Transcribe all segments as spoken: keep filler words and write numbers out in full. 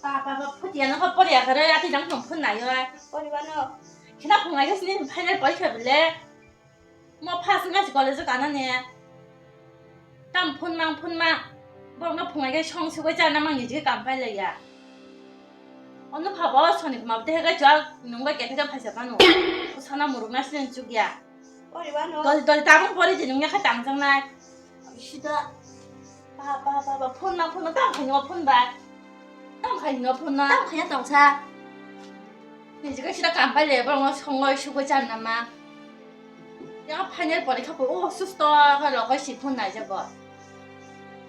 Pa, pa, pa, phuti ano ko pori akare ati dang phone phone nayo. Pori bano. Khina phone nayo sini final porikha bile. Mo first ngai college kana ne. Tam phone mang phone ma. Borok no phone nayo song sugoi chana mang ni je kam pai laiya. Ono phabo soni ma de ga jal nungba kekhe phaisa pano. Sana muruk na sini chukya. Pori bano. Dol dol tabung pori je nungya kha tang jang nai. Sida. Pa, pa, pa, pa, phone na, phone na, tamo khaino phone ba. Tamo khaino phone na. Tamo khaino tongsa. Nijika sida kam pai le, borok no songoi sugoi chan nama. Ya final porikha po, oh, susto, ha, lokoi si phone nai jabo.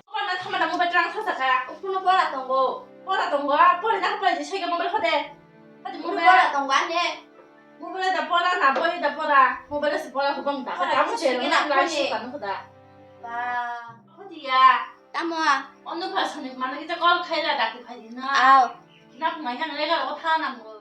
Phone na thama da mobile rang thasa ka. Phone no pora tongo. Pora tongo, pora na pora je sega mobile khode. Hadi mobile pora tongo ane. Mobile da pora na boi da pora. Mobile se pora hubang da. Pora kamu se na lai si kanu da. Ba, hodi ya. Tamo a. Ono pha soni mana kita call khaila da ki phai na. Aw. Na mai han lega ro tha na mo.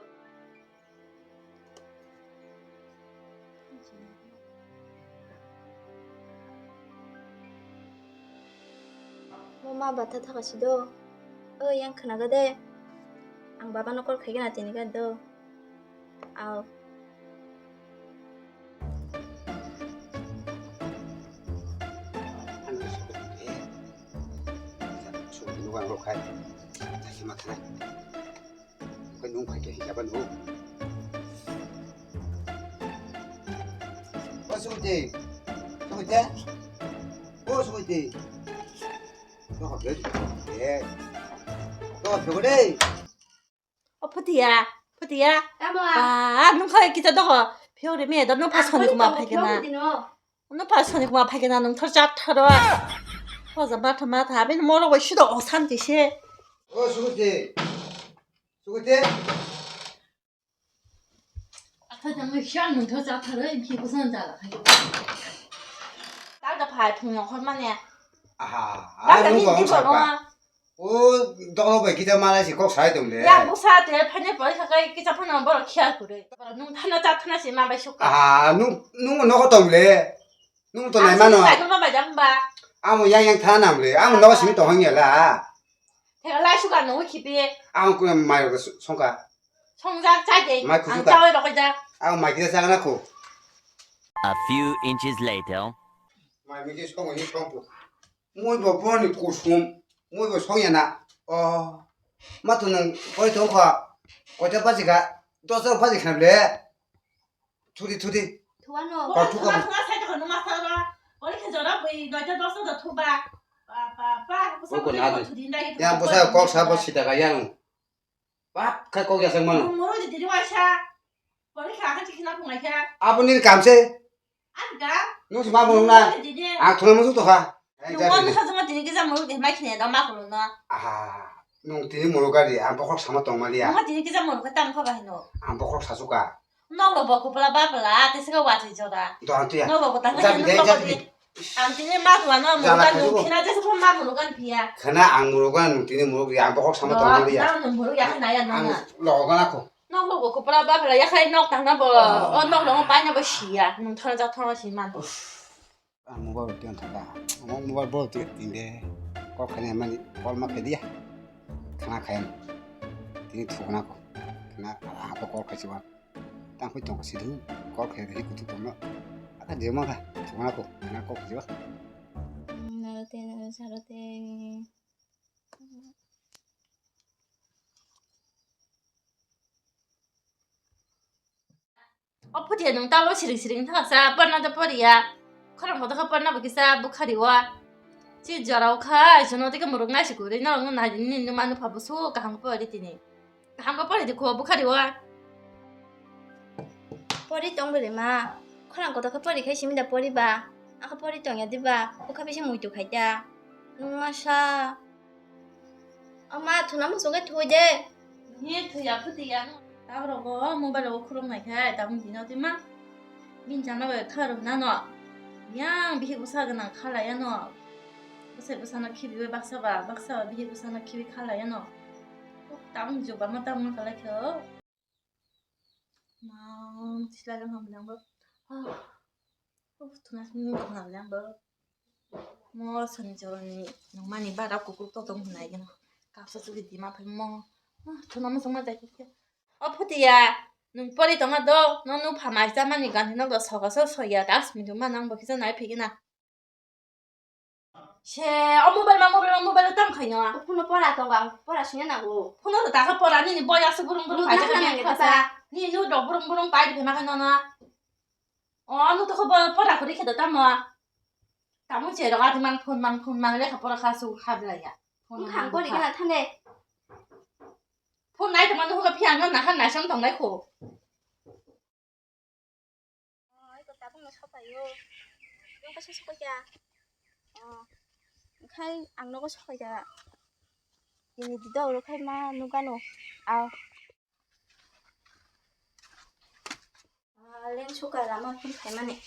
Mo ma batha thaka si do. O yang khna ga de. Ang baba no call khai gana tini ga do. Aw. Ang suka ni. Suka ni wang lo khai. Kasi mathana. Koi nung khai khe hijaba nung. O Sukuti. Sukuti. O Sukuti. Tokha phego de. Tokha phego de. O Phutia, Phutia. Tamo a. Ba, nung khai kita tokha. Phego de me da nung pas khoni kuma phai kena. Nung pas khoni kuma phai kena nung thar chat tharo. Hoja matha matha abin moro bai sido o santi se. O Sukuti. Sukuti. Athai tang siang nung thar chat tharo, ibi kusan jala khai. Tak da phai phung yong khor mane. Aha. Tak da ni di bono. O dolo bai kita malai si kok sai tong le. Ya busa te phane pori khakai kita phano boro khia kure. Nung thana chat thana si ma bai sukha. Aha, nung nung no tong le. Nung to nai mano. Nung ma bai jam ba. Amo yang yang thana nam le. Amo no simi to hang ya la. Thega lai suka no khipi. Ang kuna mai ro songka. Songjak chai de. Mai kusuka. Ang chawi rokoi jak. Ang mai kisa chagna ko. A few inches later. Mai mi kisa songo ni songko. Mui bo boni kusum. Mui bo songya na. Oh. Ma to nung koi tong kha. Koi ta baji ga. Dos ta baji khna le. Thudi, thudi. Thuano. Ba, thuka. Thuma, thuma, sai thuma, thuma, sai thuma. Ori khe jora bui, noita dosta da thuba. Pa, pa, pa. Oi, ko na de. Yang busa kok sa bo sida ga yang. Pap, khai kok ya sang mano. Moro di diri waisa. Ori kha kha chikna phungai kha. Aboni kam se. An ga. Nung si ma bo na. Ang thuna musu to kha. Nung mo nung sajuma tini kisa muruk de mai khine da ma kulo na. Aha. Nung tini muruk gari, ang bokhok sama tong mali ya. Nung tini kisa muruk tam kha bahino. Ang bokhok sasuka. Nok lo bo kupla ba pla, te sika wa thai jora. Do ang tuya. Nok lo bo tang. Jabi de, jabi de. Ang tini ma kulo na muruk kan nung khina je sukho ma muruk kan pia. Khana ang muruk kan nung tini muruk ya, ang bokhok sama tong mali ya. Na nung muruk ya khana ya na. Ang lo kan ako. Nok lo bo kupla ba pla ya khai nok tang na bo. O nok lo pai na bo sia. Nung thora ja thora si man. Ang mobile twi thaka. Ang mobile bo twi tinde. Kok khaina mani call ma khe dia. Khana khayan. Tini thukna ko. Khana apa call khachi wa. Tang phi tong sidu. Call khe di kutu tong no. Aka je ma kha. Thukna ko. Khana call khachi wa. Nalo te nalo salo te. O phutia nung talo siring siring thangsa, porna to poriya. Khorang kotor khe porna bo kisa bukhari o. Chi jora o kha, jono tike muruk nai si kwrwi, norok no nai di, nini manu pha busu kaham khe pori tini. Kaham khe pori di kho bukhari o. Pori tong bwle ma. Khorang kotor khe pori khai simi da pori ba. Akha pori tong ya di ba. Bukha bisi muitu khai da. Nung masa. Ama thuna muchung khe thwi de. Ni thwi ya phuti ya no. Tabuk rogo mobile rogo khulum nai khe tabuk dino twi ma. Bini jana bai kha rw nano. Yang bihik bwsa gwnang kha lai ano. Bwsai bwsano khibiwi baksa ba, baksa ba bihik bwsano khibi kha lai ano. Tabuk jubama tabuk ma kha lai khe o. Mang silai rok ham lang bo. Ah. Uf, thuna sini nung thuna lang bo. Mo sani joroni nungmani bara kukur to tong hunai gino. Kapsa chuli dima phai mo. Ah, thuna muchungma jai khe. O Phutia, nwng pori tongma do, no nupha mai chamani ganti nok do soga so soya, das minute ma nang bo kisa nai phigina. Se, o mobile ma, mobile ma, mobile tam khaino. O phone pora tongo, ang pora sina nango. Phone do taka pora, nini boy asuk burung burung pai taka nang kasa. Ni nu do burung burung pai di ma khaino na. O, ano to khobo pora khori khe da tamo. Tamo cherok ati mang phone mang phone mang lekha pora kha su kha belai ya. Phone mang phone kha. Wngkha ang pori kha. Gana thane. Phone nai tongma nukho phiya ang nang nakha naisam tongnai kho. Ai ko tabuk no sopaio. Nang kaisa sopai kha. O. Khai ang nogo sopai kha. Ini dida oro khai ma nugano. Au. Ah, leng suka lama phone khaimani.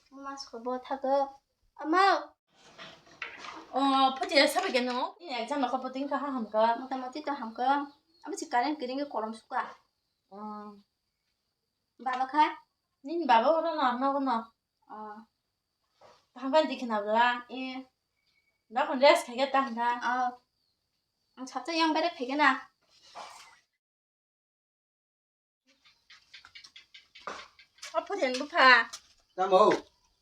Mas ko bo thago. Ama. O, Phutia sabai khe no? Ni exam ko puting kha hamka. Motamoti to hamka. Abo si current kiring korom suka. O. Baba kha? Nini baba oro no, nogo no. O. Tangkha di khna bwla. E. Dokhon rest khaikhe tangkha. O. Ang sapta yang berek khaikhe na. O Phutia bupha. Tamo?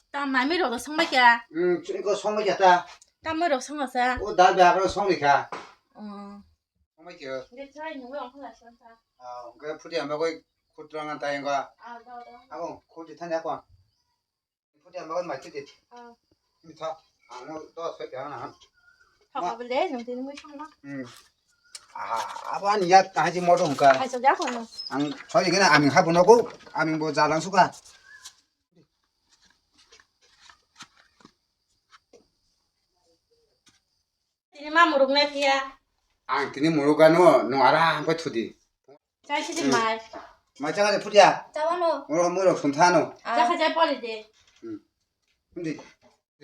Tam mami rok songbai kha. Hmm, iko songbai kha ta. Tam rok songasa. O da be abro songni kha. O. Songbai kha. Ge chai nungwi ongkha la songsa. Ah, ge Phutia ma goi khutrang ta yenga. Ah, da, da. Ako, khuti thani ako. Phutia ma goi mai chiti. Ah. Mitha, ang to soi kha na. Thok ma bele, nung tini mui songma. Hmm. Ah, abo ani ya ta ji moto hungka. Hai so ja ko no. Ang soi gena aming habu nogo, aming bo jalang suka. Tini ma muruk nai phiya. Ang tini muruk ano, no ara ang pai thudi. Chai sidi mai. Mai chaka de Phutia. Chawano. Muruk muruk sum thano. Ah. Chaka jai pori de. Hmm. Hindi.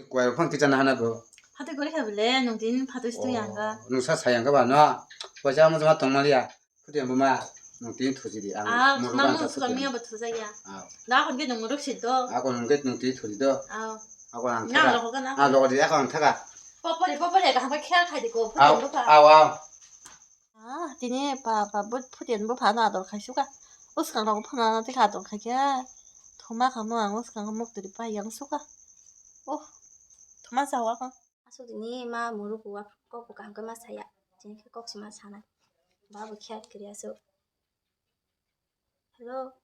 Kuai phang kicha na hana bo. Phatui gori kha bile, nung tin phatui stu yang ga. Nung sa sayang ga ba no. Poisa mo jama tong maliya. Phutia buma, nung tini thuji di, ang ah, muruk ang musu kami abo thuja ya. Ah. Da kon ke nung muruk si do. Ako nung ke nung tini thuji do. Ah. Ako ang thaka. Nang rokho kana? Ah, rokho di, ako ang thaka. Popori, popori, kaham khel khai di ko, phutin bupha. Aw, aw. Ah, tini pa, pa, but phutin bupha no ador khai suka. Uskang rokho phana no tikha ador khai khe. Thuma kamo ang uskang muk tiri pa yang suka. Oh, thuma sa wa ko. Aswk tini ma muruk o kok bo kaham khe ma saya. Tini khe kok se ma sanai. Ba bo khe kiri aswk. Hello.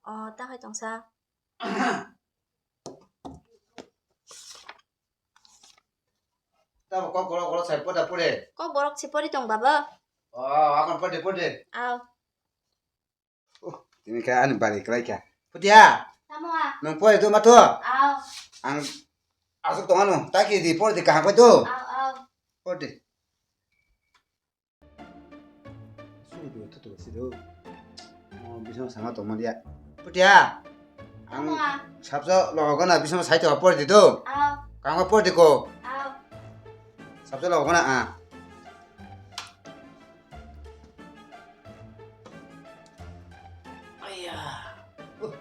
O, ta hai tongsa. Tamo kok goro goro sai poda pore. Kok borok se pori tong baba. O, akon pode pode. Aw. Uh, tini khe ani bari kwlai kha. Phutia. Tamo a. Nung pore do matho. Aw. Ang aswk tongano. Ta ki di pore di kaham koi do. Aw, aw. Pore di. Suri do, tutu si do. Oh, bising sama tongma dia. Phutia. Ang tamo a. Sabjo logo na bising sai to pore di do. Aw. Kaham koi pore di ko. Aw. Sabjo logo na a. Aiya. Uh.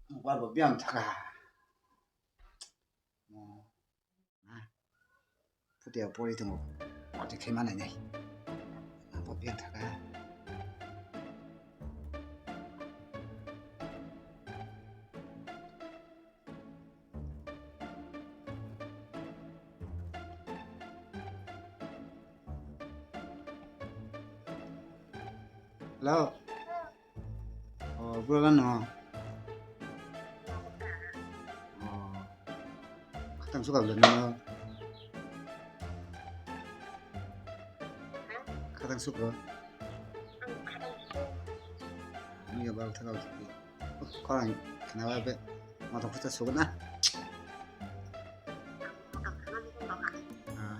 Mobile bo biyang thaka. Oh. Ah. Phutia pori tongo. Mati khe manai nai. Ang bo biyang thaka. Hello. Oh, bro, ano? Oh. Khatang suka bro, no? Khatang suka. Ano ya, bro, thaka. Khorang khna ba be moto khusa sugna. Ah.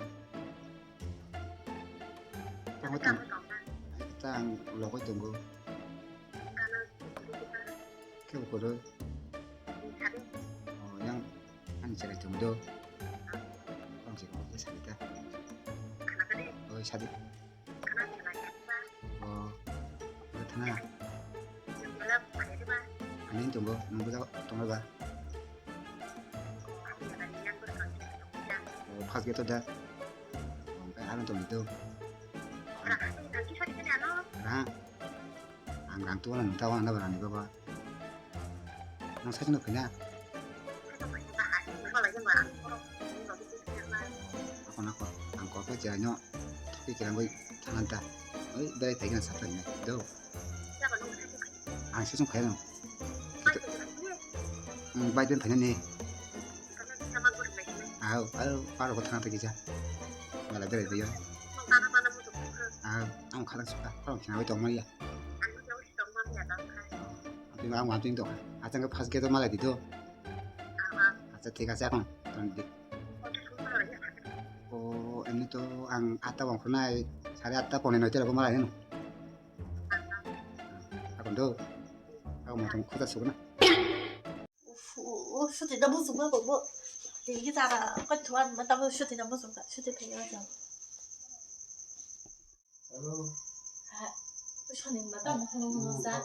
Tamo tang. Tang logoi tongo. Kebo kodo. Oh, yang ani chari tongo do. Ang chari tongo, sadi ta. Oi, sadi. Oh, thana. Ani tongo, nunggu jago tongo ba. First gate o da. Ang tong do. Rang. Ang rang tu wala nung ta wala na barani baba. Nang sai no phina. Ako na ko. Ang ko pe jai no. Thoki kirang goi thanan ta. Oi, berai thai gana sa phai na. Do. Ang sisung phai no. Ang bai ben phai na ni. Au, au, paro ko thana pagi ja. Mala berai bai ya. Au, ang khalang suka, paro khina bai tong maya. Ang ma ting tong. Achang ke first gate mala di do. Acha thik ase, akhon ton di. O, emni to ang atta bang khonai, sare atta pone noi tera ko mala ni no. Akhon do. Akhon mo tong khuta sukna. Uf, uf, suti da bujung ma bo. Tigi tara ko thuan ma ta bo suti da bujung ka, suti phe ya jang. Hello. Ha, soni ma ta mo hono hono sa.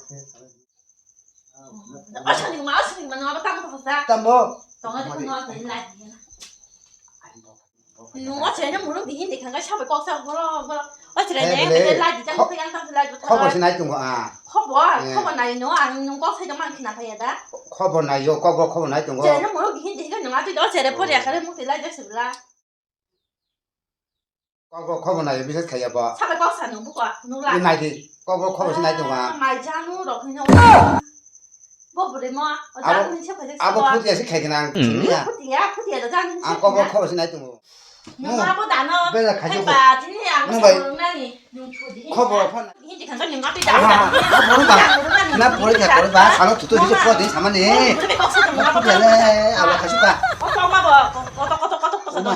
Soni ma, soni ma no ba ta mo sa. Tambo. Tonga di ko no sa lai. Nung o chene murung di hindi khanga sabai kok sa golo golo. O chene ne lai di jang ko yang ta lai. Khobor se nai tungo a. Khobor, khobor nai no ang nung kok sai da man khina phaya da. Khobor nai yo, khobor, khobor nai tungo. Chene murung di hindi khanga nung ati do chene pori akhare mukti lai de sibla. Khobor, khobor nai bisa khaya ba. Sabai kok sa nung buka nung lai. Nai di. Khobor, khobor se nai tungo a. Mai janu rok ni no. Bo bwrwi mo, o abo, jang ni se phaijak abo sabo. Phutia se khai gana ang sini ya. Phutia, phutia da jang ni se. Ang khobor khobor se nai tungo. Nung abo dano. Bela khai jok. Ba, tini ang nung bai. Nani, nung phudi. Khobor phone. Hindi kan nung api da. Ah, ah, phone ba. Na phone kya phone ba? Salo tutu hije phone din samani. Nung kok sa nung abo. Phutia le, abo khai suka. O to ma bo, koto koto koto koto do.